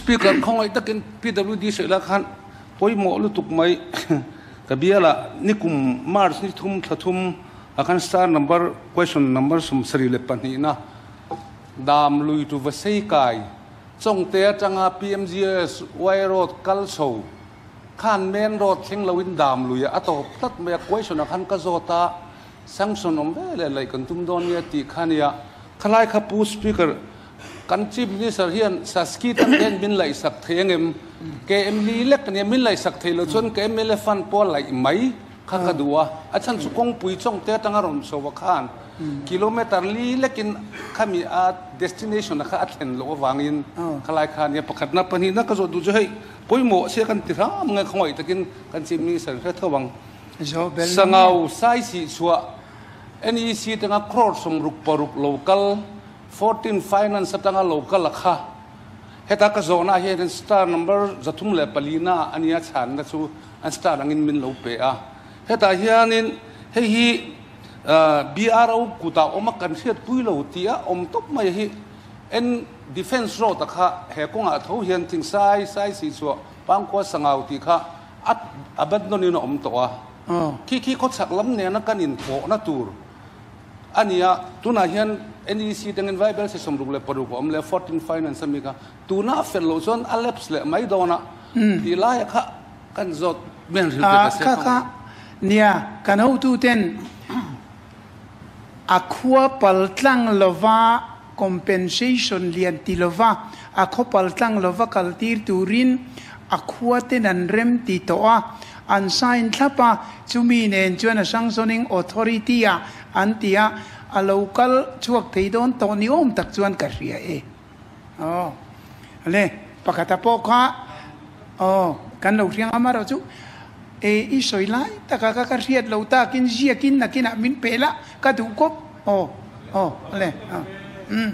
Speaker, khawngaih takin PWD sawi lai khan pawimawh lutuk mai ka bialah nikum March ni thum thla thum ah khan star number question number 72 na dam lui tu va sei kai Chawngte atanga PMGS Y road kal chho khan main road thleng loin dam lui a tawp tlat mai a, question ah khan ka zawt a, sanction awm ve leh laih kan tum dawn nia tih kha nia. Khalai kha Pu Speaker, kan Chief Minister hian Saski tan hian min laihsak thei angem? KM li lek ania, min laihsak thei lo chuan ka mla fund pawh a laih mai kha ka duh a, a chhan chu kawngpui Chawngte atanga rawn chho a khan kilometer li lekin khami a destination a kha a thlen loh avangin khalai kha ania pakhatna pahnihna ka zawh duh chu hei pawimawh sia kan ti hram nge khawngaih takin kan Chief Minister hre tho ang. Sangau Saisih chhuah NEC tanga crore 66 lo kal 14 Finance atanga lo kal a kha heta ka zawhna ah hian star number 304 na ania chhanna chu an star angin min lo pe a. Hetah hianin hei hi BRO kutah awm a kan hriatpui lo tih a awm tawp mai hi N Defence Road a kha he kawngah tho hian Thingsai Saisih chhuah Pangkhua Sangau tih kha a abandon in a awm tawh a. Khi khi khawchhak lam nena kan inpawhna tur a ni a. Tunah hian NEC tangin Vaibel se 66 a awm leh a, 14 Finance a mi kha tuna a fel loh chuan a lapse leh mai dawn a tih laia kha kan zawt men hril ve ta se. Kha kha nia kan hotuten a khua pal tlang lova compensation lian ti lova a khaw pal tlang lova kal tir turin a khua ten an rem ti tawh a, an sign thlap a, chumi nen chuan a sanctioning authority ah an ti a, a lo kal chhuak thei dawn tawh ni awm tak chuan ka hria e. Aw le, pakhata pawh kha aw kan lo hriang amarawh chu e i sawi lai taka ka ka hriat lo takin ziakin nakinah min pe la ka duh kawp aw aw le aw umm.